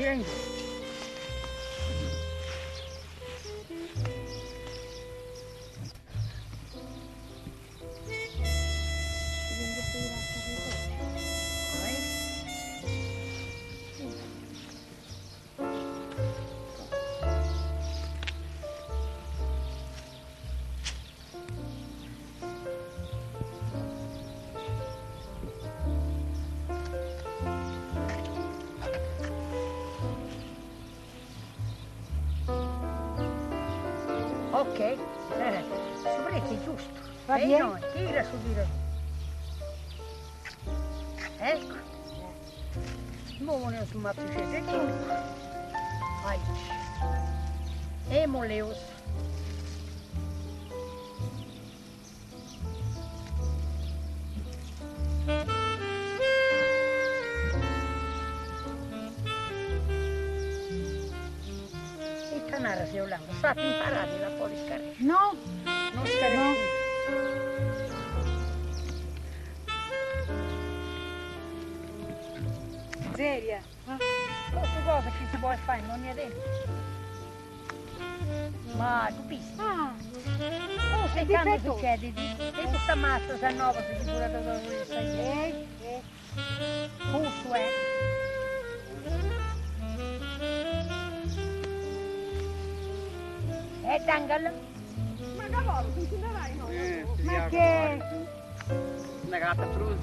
Tira in giù. Ok, eh, su prezzu è giustu. Va E bien. innoi, tira su, tira su. Ecco. Imoi poneus su matzixeddu 'e giuncu. Aici. E molleus. Ita naras Iolanda, s'apu imparada dda podis scaresci? No! Non scaresci. Seria? Totu cosa chi si podit fai in dogna tempus. Ma ddu bis? Ah! Custu e candu sucedit? E custas mastras novas chi furat totu sa genti? Custu est. E tangalla. Ma cavolo, si nci nd'arai no? Ma che? Nd'agatat prus?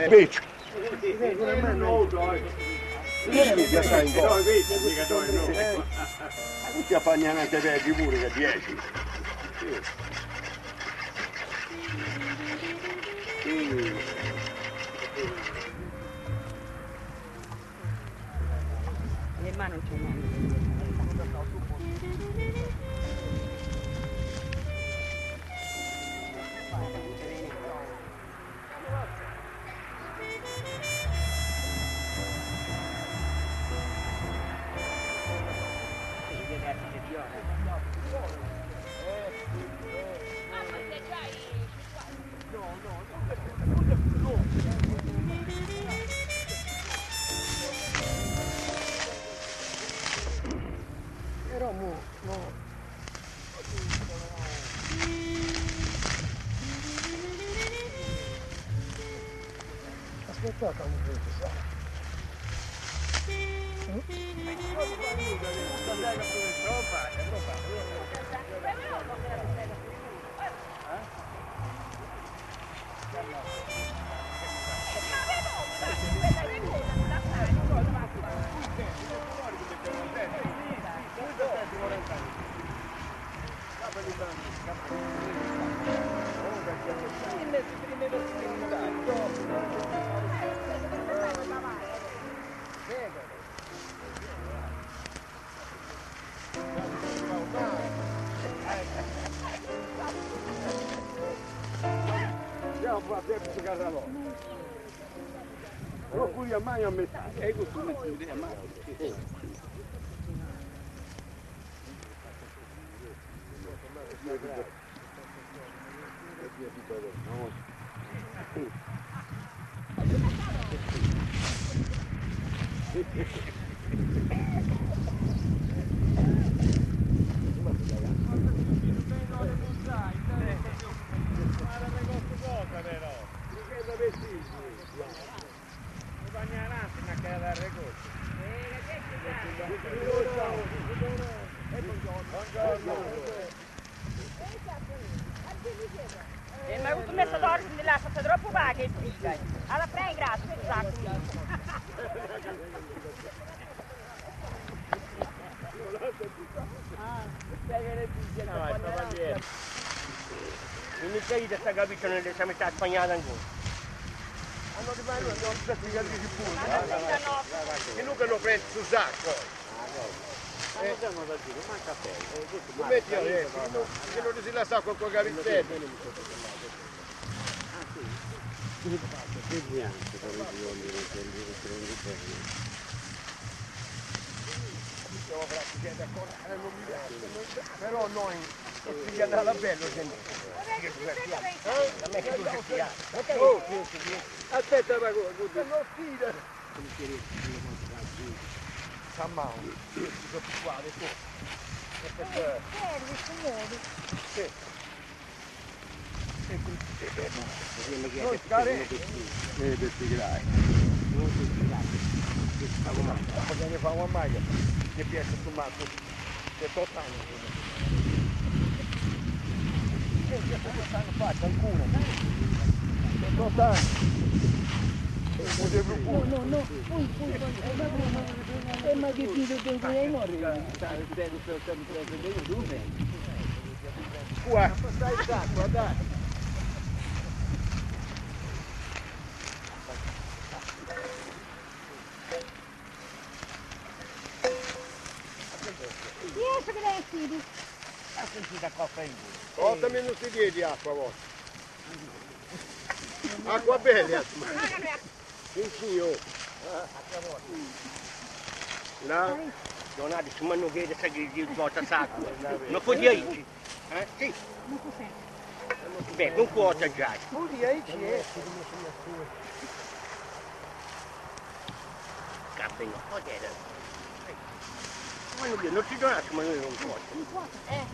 Becciu. Tutti a fare anche vecchi pure che 10. Sì. Le mani non c'è niente. Però mo, no. Aspettate un po', sa. Andiamo a fare sempre carralò. Però qui a mano a metà. E questo metti a mano. E ma avuto messo d'oro mi lascia troppo vaga e figa. Alla prega grazie, sacco. Non mi chiedi questa capito non siamo stati spagnati ancora. Hanno di mano non si che pure. Che non lo prende su sacco. Metti adesso, che non si lascia con quel gavizzetta. Però noi si andava bello Aspetta, ma non tira. San Sì. Noi scare e del tigrai. Cosa ne fa una maglia? Che piace su matto. Che 8 anni. Che hanno fatto alcune. 8 anni. No, no, no, poi, poi, poi. Ma che ti devo dire? Qua, stai acqua, dai. Riesce che lei si 8 minuti di acqua, voi. Acqua bella. Sì, sì, oh. Là? Leonardo, se non vede se gli volta sacco. Non podia ir. Eh? Sì. Beh, con quota già. Podia ir, eh. Caffè no, poi era. Ma non, non ci donato, ma noi non quota. Eh.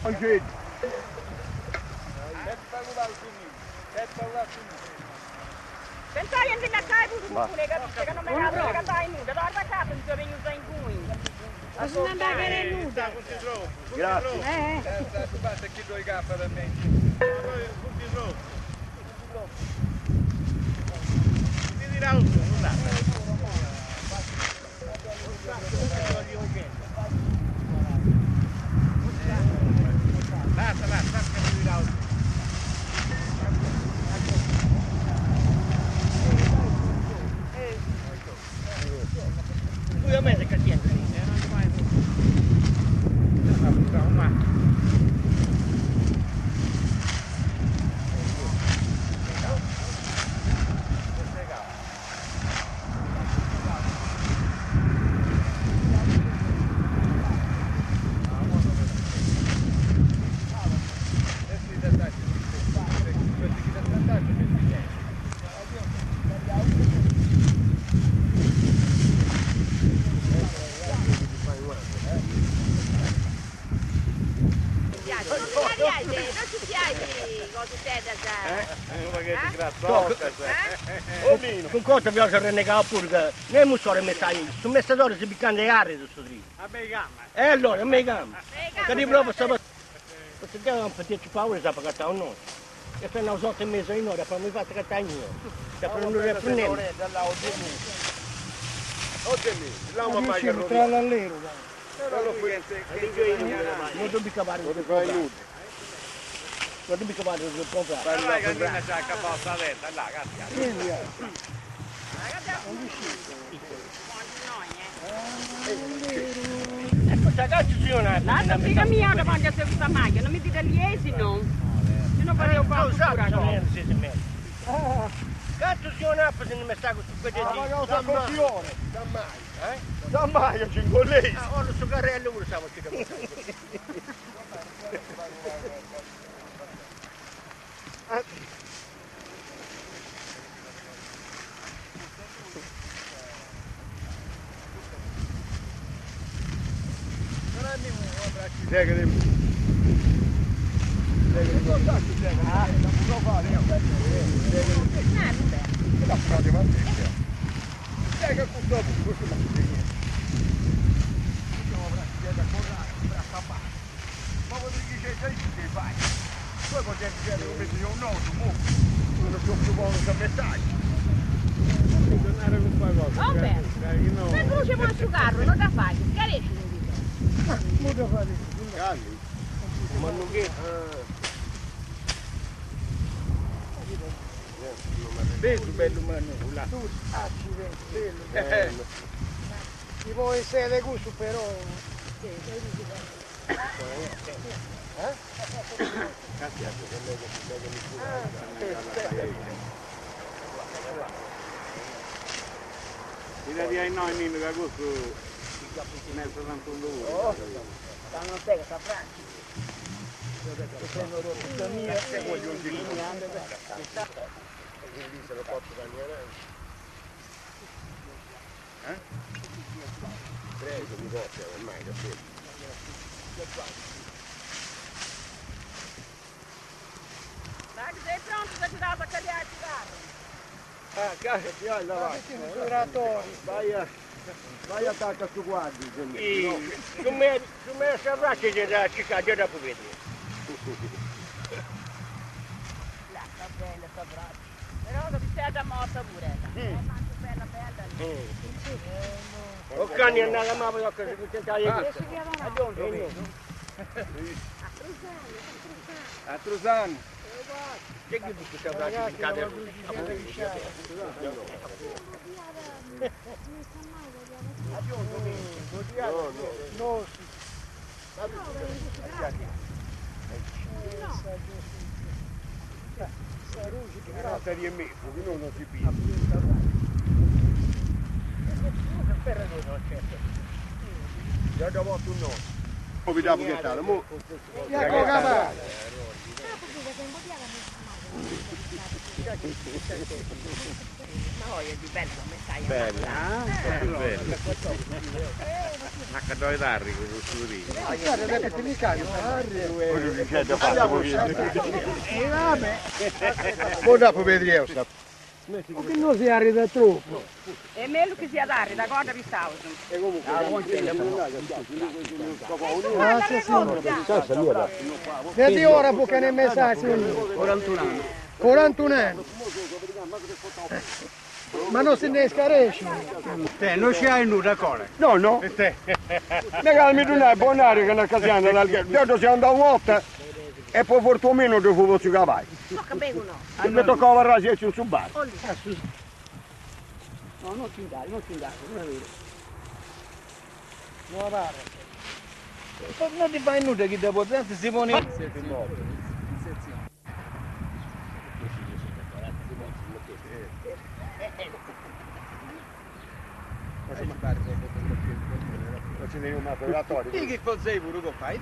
Anche. Pensai in la cai pure capisce che non me la cantare nuda, dorma capo, non so venuta in cui. Ma non andare nuda. Grazie. Eh. Tu basta chi due K da me. Ti dirà un non Basta, basta, basta che ti dirà un. Poi a me che tiene. Con cosa vi ho renegato pure che né musore messai, su messadore si piccante aree su dritto. A me gamma. E allora, a me gamma. Che di proprio stava... Perché non potete paura sa perché o no. E per una sotto e mezzo in ora, poi mi fate che io. E per non riprendere. Trallallero, Non dobbiamo cavare. Non fai nulla. Non dobbiamo cavare, non comprare. Allora la gallina c'ha la caposta aperta, là, cazzo. Ecco, cazzo signora. La figa mia davanti a questa maglia, non mi dite liesi no. Io non volevo fare Usato, una Cazzo signora, se non mi sta con questo Ma non sta copione. Da mai, eh? Da mai ci ingollei. Ah, ho lo suo carrello, lo stavo cercando. Vabbè, se brucia con il suo carro, non la fai, scaresci. Calli. Bellu bellu mannu là. Accidenti, bellu, bellu. Ti può essere gusto però. Ti da noi Nino che questo nel 61. Non sei che Franci. Prego, mi copia ormai, capito? Dai, sei pronto per ajudare a tagliare il cigarro? Ah, cazzo, là vai. Vai a, vai a tacca su guardi, Come come saprà che c'è da cercare da vedere. Là, sta bella, sta braccia. Però che sei già morta pure. Eh, ma che bella, bella. O cane andava ma poi che si tentare A Trusano. Che che tu saprà che cade No, Serie me, perché noi non si piglia. Già da volta un no. Mo vediamo che tal, mo. Ecco cavallo. Ma poi è di bello come stai a Bella, proprio bella. Ma che dove darri questo studio? Quello che c'è da fare, Mo dopo vedremo. Che non si arriva troppo. È meglio che sia dare, da corda vi stauso. Grazie signore. Vedi ora perché ne messaggi. 41 anni. 41 anni. Ma non si ne scaresce. Te non c'hai nulla ancora. No, no. Ne calmi tu ne buonare che una casiana dall'albergo. Io siamo andato volta e poi fortunatamente dopo posso cavallo. Tocca bene uno. Mi toccava la su bar. No, non ci dai, non ci dai, non è vero. Non parla. Non ti fai nulla che dopo tanto si pone. Non ce n'è un operatorio. Che cos'è pure che fai?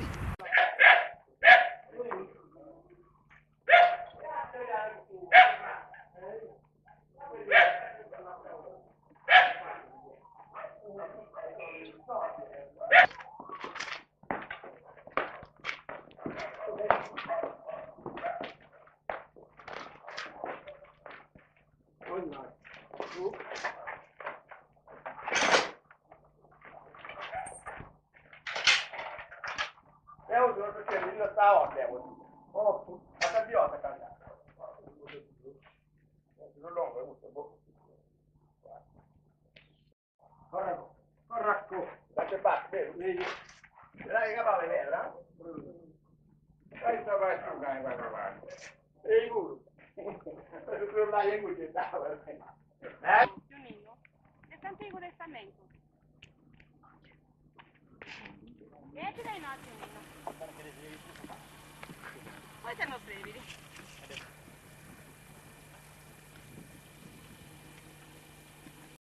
Nino, de Santiago Testamento. E ti dai no, Nino. Poi te lo brevidi.